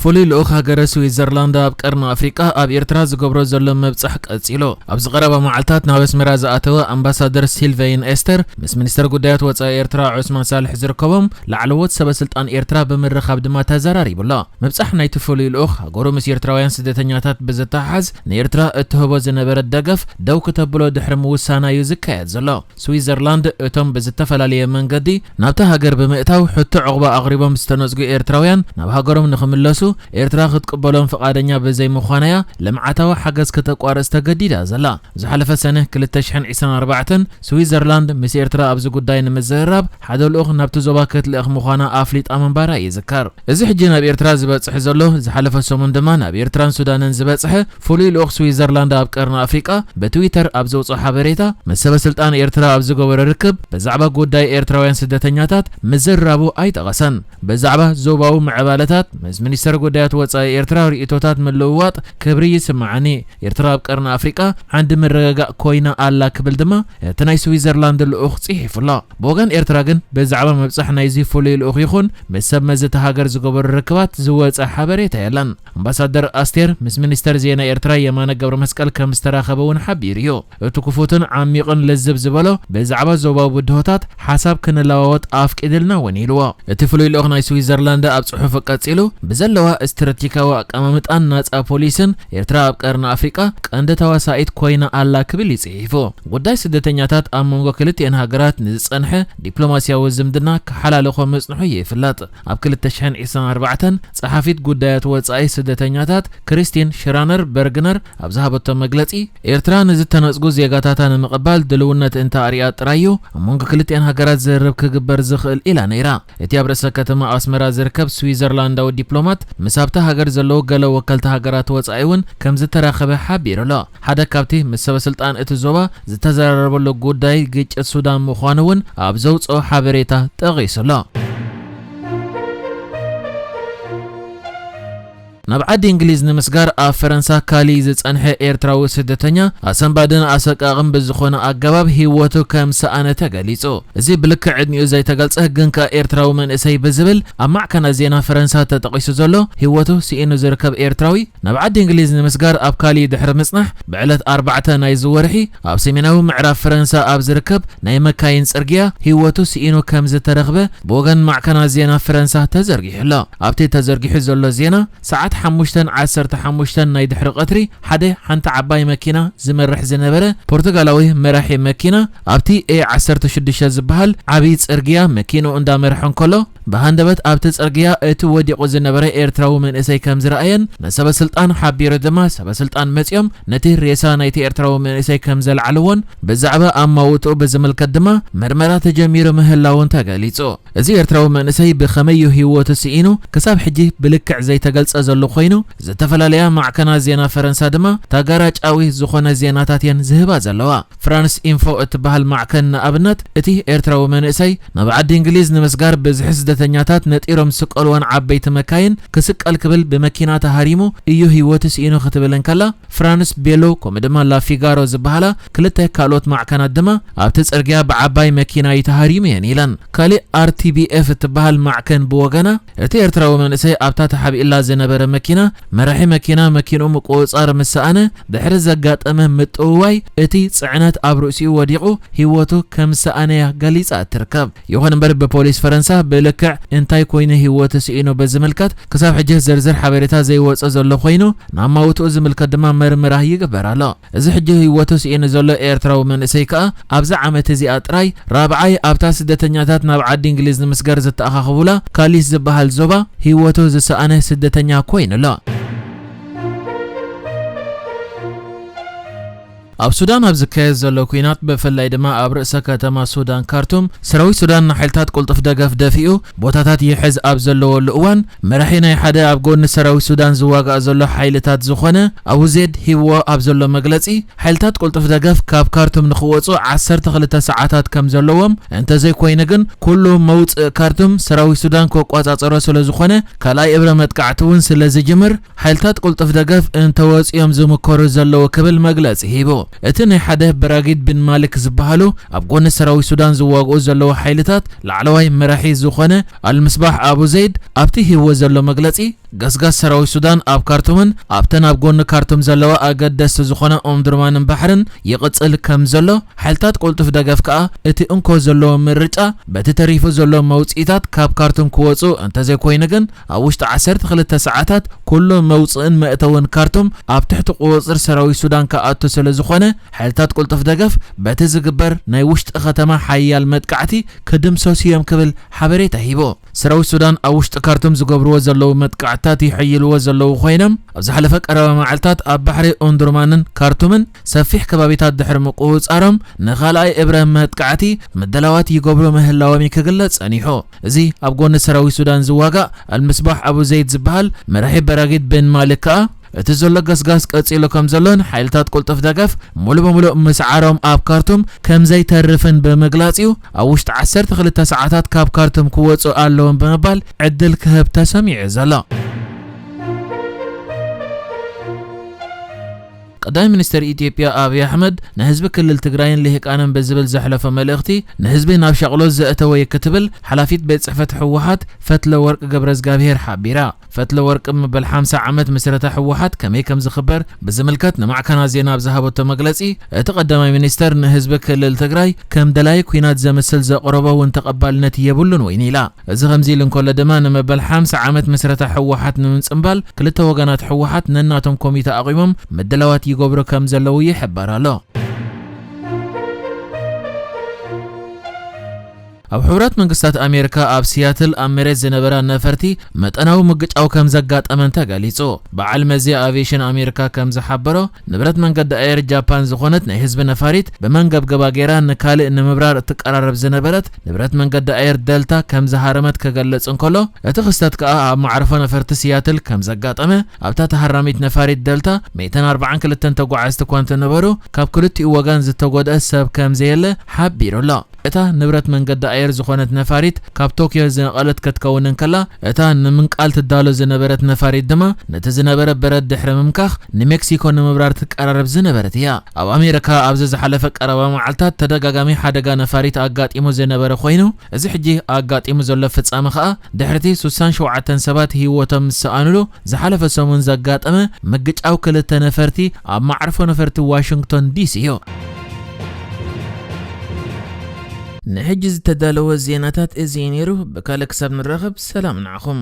ፍሉይ ልኡኽ ሃገረ ስዊዘርላንድ ኣብ ቀርኒ ኣፍሪቃ ኣብ ኤርትራ ዝገብሮ ዘሎ ምብጻሕ ቀጺሉ። ኣብዚ ቀረባ መዓልታት ናብ ኣስመራ ዝኣተወ ኣምባሳደር ሲልቨይን ኤስተር ምስ ሚኒስተር ጉዳያት ወጻኢ ኤርትራ ዑስማን ሳልሕ ዝርከቦም ላዕለዎት ሰበ ስልጣን ኤርትራ ብምርኻብ ድማ ተዘራሪቡ ኣሎ። ምብጻሕ ናይቲ ፍሉይ ልኡኽ ሃገሩ ምስ ኤርትራውያን ስደተኛታት ብዝተሓሓዝ ንኤርትራ እትህቦ ዝነበረት ደገፍ ደው ክተብሎ ድሕሪ ምውሳና እዩ ዝካየድ ዘሎ። ስዊዘርላንድ እቶም ብዝተፈላለየ መንገዲ ናብታ ሃገር ብምእታው ሕቶ ዕቑባ ኣቕሪቦም ዝተነጽጉ ኤርትራውያን ናብ ሃገሮም ንኽምለሱ ኤርትራ ክትቅበሎም ፍቓደኛ ብዘይምዃና'ያ ልምዓታዊ ሓገዝ ከተቋርጽ ተገዲዳ ዘላ። ዝሓለፈ ሰነ ክልተ ሽሕን ዕስራን ኣርባዕተን ስዊዘርላንድ ምስ ኤርትራ ኣብዚ ጉዳይ ንምዝርራብ ሓደ ልኡኽ ናብቲ ዞባ ክትልእኽ ምዃና ኣፍሊጣ ምንባራ ይዝከር። እዚ ሕጂ ናብ ኤርትራ ዝበጽሕ ዘሎ፣ ዝሓለፈ ሰሙን ድማ ናብ ኤርትራን ሱዳንን ዝበጽሐ ፍሉይ ልኡኽ ስዊዘርላንድ ኣብ ቀርኒ ኣፍሪቃ ብትዊተር ኣብ ዘውጽኦ ሓበሬታ፣ ምስ ሰበ ስልጣን ኤርትራ ኣብ ዝገበሮ ርክብ ብዛዕባ ጉዳይ ኤርትራውያን ስደተኛታት ምዝርራቡ ኣይጠቐሰን። ብዛዕባ ዞባዊ ምዕባለታት ምስ ሚኒስተር ጉዳያት ወጻኢ ኤርትራ ርእይቶታት ምልውዋጥ ክብሪ ይስምዓኒ። ኤርትራ ኣብ ቀርኒ ኣፍሪቃ ዓንዲ ምርግጋእ ኮይና ኣላ ክብል ድማ እቲ ናይ ስዊዘርላንድ ልኡኽ ጽሒፉ ኣሎ። ብወገን ኤርትራ ግን ብዛዕባ ምብጻሕ ናይዚ ፍሉይ ልኡኽ ይኹን ምስ ሰብ መዚ እታ ሃገር ዝገበሩ ርክባት ዝወጸ ሓበሬታ የለን። ኣምባሳደር ኣስቴር ምስ ሚኒስተር ዜና ኤርትራ የማነ ገብረ መስቀል ከም ዝተራኸበ እውን ሓቢሩ እዩ። እቲ ክፉትን ዓሚቕን ልዝብ ዝበሎ ብዛዕባ ዞባዊ ብድሆታት ሓሳብ ክንለዋወጥ ኣፍቂድልና እውን ኢልዎ። እቲ ፍሉይ ልኡኽ ናይ ስዊዘርላንድ ኣብ ጽሑፉ ቀጺሉ፣ ብዘለዋ ስትራቴጂካዊ ኣቀማምጣን ናጻ ፖሊስን ኤርትራ ኣብ ቀርኒ ኣፍሪቃ ቀንዲ ተዋሳኢት ኮይና ኣላ ክብል እዩ ጽሒፉ። ጉዳይ ስደተኛታት ኣብ መንጎ ክልቲኤን ሃገራት ንዝጸንሐ ዲፕሎማስያዊ ዝምድና ክሓላልኾ ምጽንሑ ይፍለጥ። ኣብ ክልተ ሽሕን ዕስራን ኣርባዕተን ጸሓፊት ጉዳያት ወጻኢ ስደተኛታት ክሪስቲን ሽራነር በርግነር ኣብ ዝሃበቶ መግለጺ፣ ኤርትራ ንዝተነጽጉ ዜጋታታ ንምቕባል ድልውነት እንተ ኣርያ ጥራይ እዩ ኣብ መንጎ ክልቲኤን ሃገራት ዝርርብ ክግበር ዝኽእል ኢላ ነይራ። እቲ ኣብ ርእሰ ከተማ ኣስመራ ዝርከብ ስዊዘርላንዳዊ ዲፕሎማት ምስ ኣብታ ሃገር ዘለዉ ገለ ወከልቲ ሃገራት ወጻኢ እውን ከም ዝተራኸበ ሓቢሩ ኣሎ። ሓደ ካብቲ ምስ ሰበ ስልጣን እቲ ዞባ ዝተዘራረበሉ ጉዳይ ግጭት ሱዳን ምዃኑ እውን ኣብ ዘውጽኦ ሓበሬታ ጠቒሱ ኣሎ። ናብ ዓዲ እንግሊዝ ንምስጋር ኣብ ፈረንሳ ካሊ ዝጸንሐ ኤርትራዊ ስደተኛ ኣሰንባድን ኣሰቃቕን ብዝኾነ ኣገባብ ህይወቱ ከም ሰኣነ ተገሊጹ። እዚ ብልክዕ ዕድሚኡ ዘይተገልጸ ግን ከኣ ኤርትራዊ መንእሰይ ብዝብል ኣብ ማዕከናት ዜና ፈረንሳ ተጠቒሱ ዘሎ ህይወቱ ስኢኑ ዝርከብ ኤርትራዊ ናብ ዓዲ እንግሊዝ ንምስጋር ኣብ ካሊ ድሕሪ ምጽናሕ ብዕለት ኣርባዕተ ናይዚ ወርሒ ኣብ ሰሜናዊ ምዕራብ ፈረንሳ ኣብ ዝርከብ ናይ መካይን ጽርግያ ህይወቱ ስኢኑ ከም ዝተረኽበ ብወገን ማዕከናት ዜና ፈረንሳ ተዘርጊሑ ኣሎ። ኣብቲ ተዘርጊሑ ዘሎ ዜና ሰዓት ሓሙሽተን ዓሰርተ ሓሙሽተን ናይ ድሕሪ ቀትሪ ሓደ ሓንቲ ዓባይ መኪና ዝመርሕ ዝነበረ ፖርቱጋላዊ መራሒ መኪና ኣብቲ ኤ ዓሰርተ ሽዱሽተ ዝበሃል ዓብዪ ጽርግያ መኪንኡ እንዳመርሐ እንከሎ ብሃንደበት ኣብቲ ጽርግያ እቲ ወዲቑ ዝነበረ ኤርትራዊ መንእሰይ ከም ዝረኣየን ንሰበ ስልጣን ሓቢሩ ድማ ሰበ ስልጣን መጺኦም ነቲ ሬሳ ናይቲ ኤርትራዊ መንእሰይ ከም ዘልዓልዎን ብዛዕባ ኣማውትኡ ብዝምልከት ድማ መርመራ ተጀሚሩ ምህላውን ተገሊጹ። እዚ ኤርትራዊ መንእሰይ ብኸመይ እዩ ህይወቱ ስኢኑ ክሳብ ሕጂ ብልክዕ ዘይተገልጸ ዘሎ ኮይኑ፣ ዝተፈላለያ ማዕከናት ዜና ፈረንሳ ድማ ተጋራጫዊ ዝኾነ ዜናታት እየን ዝህባ ዘለዋ። ፍራንስ ኢንፎ እትበሃል ማዕከን ንኣብነት፣ እቲ ኤርትራዊ መንእሰይ ናብ ዓዲ እንግሊዝ ንምስጋር ብዝሒ ስደተኛታት ነጢሮም ዝስቀልወን ዓበይቲ መካይን ክስቀል ክብል ብመኪና ተሃሪሙ እዩ ህይወቱ ስኢኑ ክትብል እንከላ፣ ፍራንስ ቤሎ ከምኡ ድማ ላፊጋሮ ዝበሃላ ክልተ ካልኦት ማዕከናት ድማ ኣብቲ ጽርግያ ብዓባይ መኪና እዩ ተሃሪሙ እየን ኢለን። ካሊእ ኣር ቲ ቢ ኤፍ እትበሃል ማዕከን ብወገና፣ እቲ ኤርትራዊ መንእሰይ ኣብታ ተሓቢእላ ዝነበረ መኪና መራሒ መኪና መኪንኡ ምቁጽጻር ምስ ሰኣነ ድሕሪ ዘጋጠመ ምጥውዋይ እቲ ጽዕነት ኣብ ርእሲኡ ወዲቑ ህይወቱ ከም ዝሰኣነ እያ ገሊጻ እትርከብ። ይኹን እምበር ብፖሊስ ፈረንሳ ብልክዕ እንታይ ኮይኑ ህይወቱ ስኢኑ ብዝምልከት ክሳብ ሕጂ ዝርዝር ሓበሬታ ዘይወጸ ዘሎ ኮይኑ ንኣማውትኡ ዝምልከት ድማ መርመራ ይግበር ኣሎ። እዚ ሕጂ ህይወቱ ስኢኑ ዘሎ ኤርትራዊ መንእሰይ ከኣ ኣብዛ ዓመት እዚኣ ጥራይ ራብዓይ ኣብታ ስደተኛታት ናብ ዓዲ እንግሊዝ ንምስጋር ዝተኣኻኸቡላ ካሊስ ዝበሃል ዞባ ህይወቱ ዝሰኣነ ስደተኛ ኮይኑ ኣሎ። ኣብ ሱዳን ኣብ ዝካየድ ዘሎ ኲናት ብፍላይ ድማ ኣብ ርእሰ ከተማ ሱዳን ካርቱም ሰራዊት ሱዳን ንሓይልታት ቅልጡፍ ደገፍ ደፊኡ ቦታታት ይሕዝ ኣብ ዘለወሉ እዋን መራሒ ናይ ሓደ ኣብ ጎኒ ሰራዊት ሱዳን ዝዋጋእ ዘሎ ሓይልታት ዝኾነ ኣቡ ዜድ ሂዎ ኣብ ዘሎ መግለጺ ሓይልታት ቅልጡፍ ደገፍ ካብ ካርቱም ንኽወጹ ዓሰርተ ክልተ ሰዓታት ከም ዘለዎም እንተዘይኮይኑ ግን ኩሉ መውጽእ ካርቱም ሰራዊት ሱዳን ክቆጻጸሮ ስለ ዝኾነ ካልኣይ እብረ መጥቃዕቲ እውን ስለ ዝጅምር ሓይልታት ቅልጡፍ ደገፍ እንተወጺኦም ዝምከሩ ዘለዉ ክብል መግለጺ ሂቡ። እቲ ናይ ሓደ ብራጊድ ብን ማሊክ ዝበሃሉ ኣብ ጎኒ ሰራዊት ሱዳን ዝዋግኡ ዘለዉ ሓይልታት ላዕለዋይ መራሒ ዝኾነ ኣልምስባሕ ኣቡ ዘይድ ኣብቲ ሂዎ ዘሎ መግለጺ ገስጋስ ሰራዊት ሱዳን ኣብ ካርቱምን ኣብተን ኣብ ጎኒ ካርቱም ዘለዋ ኣገደስቲ ዝኾነ ኦምዱርማንን ባሕርን ይቕጽል ከም ዘሎ፣ ሓይልታት ቅልጡፍ ደገፍ ከኣ እቲ እንኮ ዘለዎ ምርጫ በቲ ተሪፉ ዘሎ መውጽኢታት ካብ ካርቱም ክወጹ እንተዘይኮይኑ ግን ኣብ ውሽጢ ዓሰርተ ክልተ ሰዓታት ኩሉ መውጽእን መእተውን ካርቱም ኣብ ትሕቲ ቁጽጽር ሰራዊት ሱዳን ክኣቱ ስለ ዝኾነ፣ ሓይልታት ቅልጡፍ ደገፍ በቲ ዝግበር ናይ ውሽጢ ከተማ ሓያል መጥቃዕቲ ክድምሰሱ እዮም ክብል ሓበሬታ ሂቡ። ሰራዊት ሱዳን ኣብ ውሽጢ ካርቱም ዝገብርዎ ዘለዉ መጥቃዕትታት ይሕይልዎ ዘለዉ ኮይኖም፣ ኣብ ዝሓለፈ ቀረባ መዓልታት ኣብ ባሕሪ ኦምዱርማንን ካርቱምን ሰፊሕ ከባቢታት ድሕሪ ምቁጽጻሮም ንኻልኣይ እብረ መጥቃዕቲ ምድላዋት ይገብሩ ምህላዎም እዩ ክግለጽ ጸኒሑ። እዚ ኣብ ጎኒ ሰራዊት ሱዳን ዝዋጋእ ኣልምስባሕ ኣቡ ዘይድ ዝበሃል መራሒ በራጊድ ቤን ማሊክ ከኣ እቲ ዘሎ ገስጋስ ቀጺሉ ከም ዘሎን ሓይልታት ቅልጡፍ ደገፍ ሙሉ በሙሉ ምስዓሮም ኣብ ካርቱም ከም ዘይተርፍን ብምግላጽ እዩ ኣብ ውሽጢ ዓሰርተ ክልተ ሰዓታት ካብ ካርቱም ክወጹ ኣለዎም ብምባል ዕድል ክህብ ተሰሚዑ ዘሎ። ቀዳማይ ሚኒስትር ኢትዮጵያ ኣብይ ኣሕመድ ንህዝቢ ክልል ትግራይን ልሂቃንን ብዝብል ዘሕለፎ መልእኽቲ፣ ንህዝቢ ናብ ሻቕሎት ዘእተወ እዩ ክትብል ሓላፊት ቤት ጽሕፈት ህወሓት ፈትለ ወርቅ ገብረ እግዚኣብሔር ሓቢራ። ፈትለ ወርቅ መበል ሓምሳ ዓመት ምስረታ ህወሓት ከመይ ከም ዝኽበር ብዝምልከት ንማዕከናት ዜና ኣብ ዝሃበቶ መግለጺ፣ እቲ ቀዳማይ ሚኒስተር ንህዝቢ ክልል ትግራይ ከም ደላይ ኲናት ዘምስል ዘቕረቦ እውን ተቐባልነት የብሉን እውን ኢላ። እዚ ከምዚ ኢሉ እንከሎ ድማ፣ ንመበል ሓምሳ ዓመት ምስረታ ህወሓት ንምጽንባል ክልተ ወገናት ህወሓት ነናቶም ኮሚተ ኣቑሞም ምድላዋት ይገብሩ ከም ዘለዉ ይሕበር ኣሎ። ኣብ ሕቡራት መንግስታት ኣሜሪካ ኣብ ሲያትል ኣብ መሬት ዝነበራ ነፈርቲ መጠናዊ ምግጫው ከም ዘጋጠመን ተገሊጹ። በዓል መዚ ኣቪዬሽን ኣሜሪካ ከም ዝሓበሮ፣ ንብረት መንገዲ ኣየር ጃፓን ዝኾነት ናይ ህዝቢ ነፋሪት ብመንገብገባ ገይራ ንካልእ ንምብራር እትቀራረብ ዝነበረት ንብረት መንገዲ ኣየር ደልታ ከም ዝሃረመት ክገልጽ እንከሎ፣ እቲ ክስተት ከኣ ኣብ መዕርፎ ነፈርቲ ሲያትል ከም ዘጋጠመ፣ ኣብታ ተሃራሚት ነፋሪት ደልታ ሚእትን ኣርባዓን ክልተን ተጓዓዝቲ እኳ እንተነበሩ፣ ካብ ክልቲኡ ወገን ዝተጎድአ ሰብ ከም ዘየለ ሓቢሩ ኣሎ። እታ ንብረት መንገዲ ኣየር ዝኾነት ነፋሪት ካብ ቶክዮ ዝነቐለት ክትከውን እንከላ፣ እታ ንምንቃል ትዳሎ ዝነበረት ነፋሪት ድማ ነቲ ዝነበረ በረድ ድሕሪ ምምካኽ ንሜክሲኮ ንምብራር ትቀራረብ ዝነበረት እያ። ኣብ ኣሜሪካ ኣብዚ ዝሓለፈ ቀረባ መዓልታት ተደጋጋሚ ሓደጋ ነፋሪት ኣጋጢሙ ዝነበረ ኮይኑ፣ እዚ ሕጂ ኣጋጢሙ ዘሎ ፍጻመ ከኣ ድሕሪቲ ሱሳን ሸውዓተን ሰባት ህይወቶም ዝሰኣኑሉ ዝሓለፈ ሰሙን ዘጋጠመ ምግጫው ክልተ ነፈርቲ ኣብ መዕርፎ ነፈርቲ ዋሽንግቶን ዲሲ እዩ። ንሕጂ ዝተዳለወ ዜናታት እዚ እዩ ነይሩ። ብካልእ ክሳብ ንራኸብ ሰላም ንዓኹም።